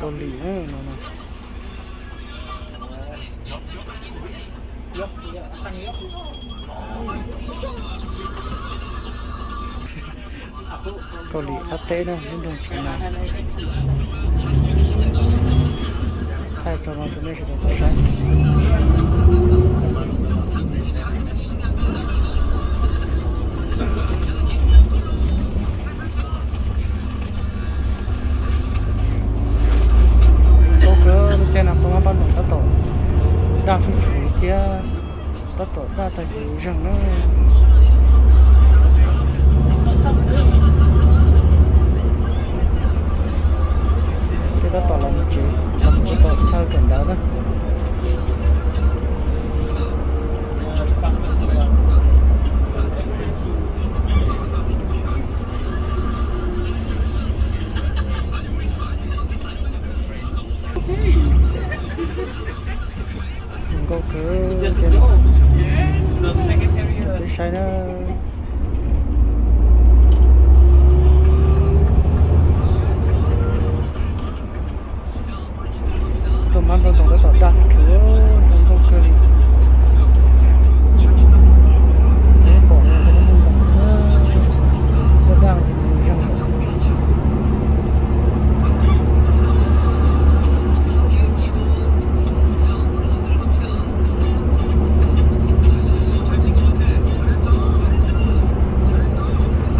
Kaus Lim no no. Kaus Lim qab teb na, lub nroog China. Thaij tso no rau nej sawv daws tau saib. Nkauj kawg, lub caij no peb mab npab ntoos tab tom daj tshwm thiab, tab tom daj tag kev zeeg na. Peb tab tom los mus tsev, los mus ua tom chaw kawm ntawv na. Zoo nkauj kawg, peb saib na. Tus mab npab ntoos tab tom daj tshwm, zoo nkauj kawg li. Peb pom lub nroog daj daj ces nws zoo lawm.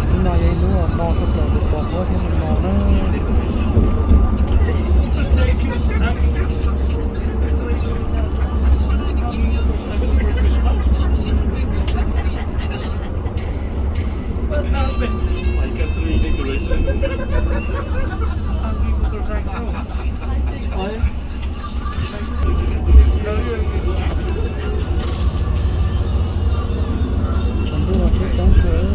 Hnub no yog ib hnub uas hmo tshaj plaws, pos huab thiab hmo no na. Tshav ntuj no thiab coob kawg.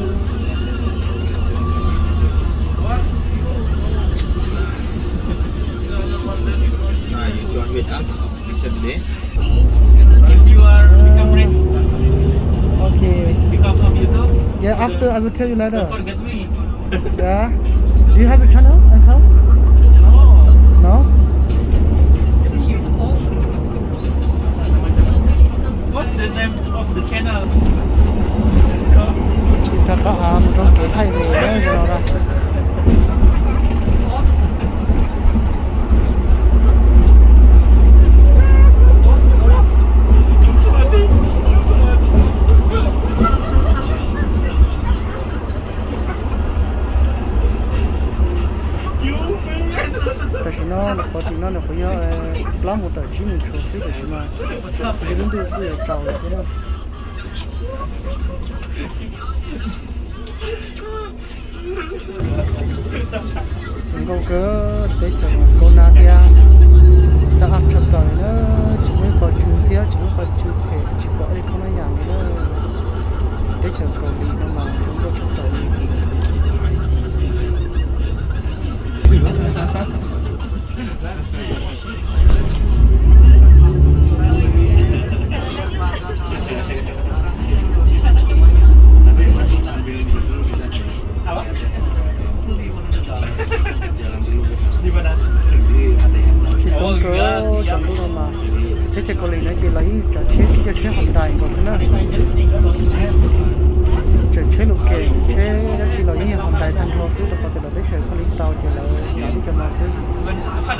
If you are become rich Okay. because of YouTube, Yeah, after I will tell you later. Don't forget me. Yeah. Do you have a channel, uncle? No. No? YouTube also. What's the name of the channel? Rau qhov av mus rau kev thaij ves na, zoo no da. Tam sim no nyuam qhuav tim no nyuam qhuav yog plaub moos tawm tsib moos tshuav xwb, tam sim no lub ntuj kuj yuav tsaus lawm thiab na. Zoo nkauj kawg, teb chaws Kaub Nab thiab, xab ab tshaj plaws li na, tsis muaj ib qho tsw ntxhiab, tsis muaj ib qho tsw phem, tsis pom ib qho noj yam li na. Teb chaws Kaus Lim no mas zoo nkauj tshaj plaws li. Tsis tau kawg, cov ntuj no mas teb chaws Kaus Lim no ces los ib yam tsav tsheb, ib co tsheb Hyundai nkaus xwb na. Tseem tsheb lus kem, tsheb dab tsi los yeej yog Hyundai tag nrho xwb, rau qhov tias lawv teb chaws kho li tau ces lawv tsav li cov no xwb.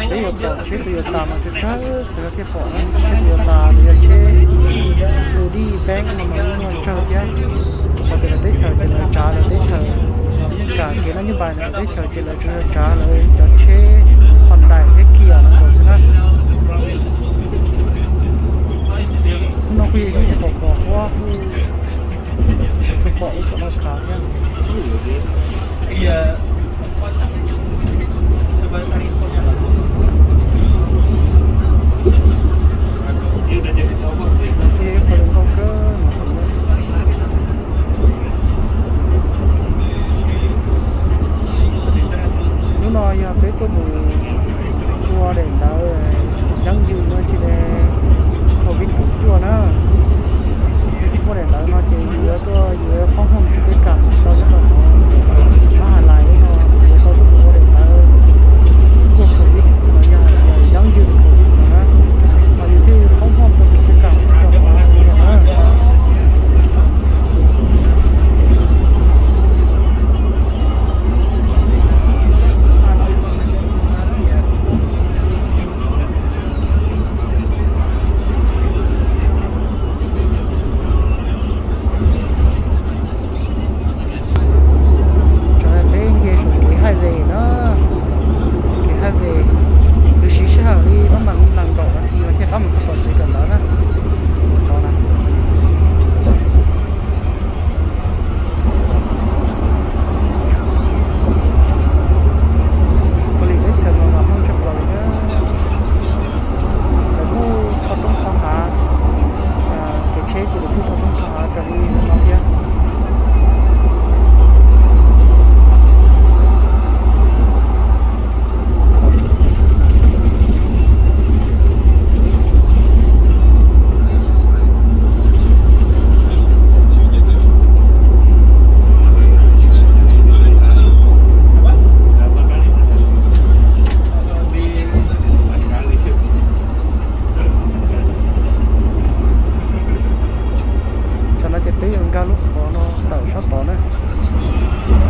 Peb yuav pom tsheb Toyota mas tsawg tsawg, peb thiaj pom na, tsheb Toyota los yog tsheb Audi, Benz no mas yeej muaj tsawg thiab. Rau qhov tias lawv teb chaws ces lawv tsav lawv teb chaws, kam kev noj nyob npas lawv teb chaws ces lawv tsuas yog tsav lawv cov tsheb Hyundai thiab Kia no nkaus xwb na. Hnub no kuj yog ib hnub pos pos huab, kuj tsuas pom ib co laj khav thiab. Qhov zoo nkauj kawg no. Hnub no yog peb tuaj mus ua daim ntawv yeeb yws no tsis li Covid kaum cuaj na. Yog tsis muaj daim ntawv no ces yus yuav tuaj yuav qoob hmoov rau peb kam tsis tau nyob rau hauv Mab Has Lais no, yuav tau tuaj mus ua daim ntawv cuaj Covid los yog Nkag lub qhov no tawm sab tod na.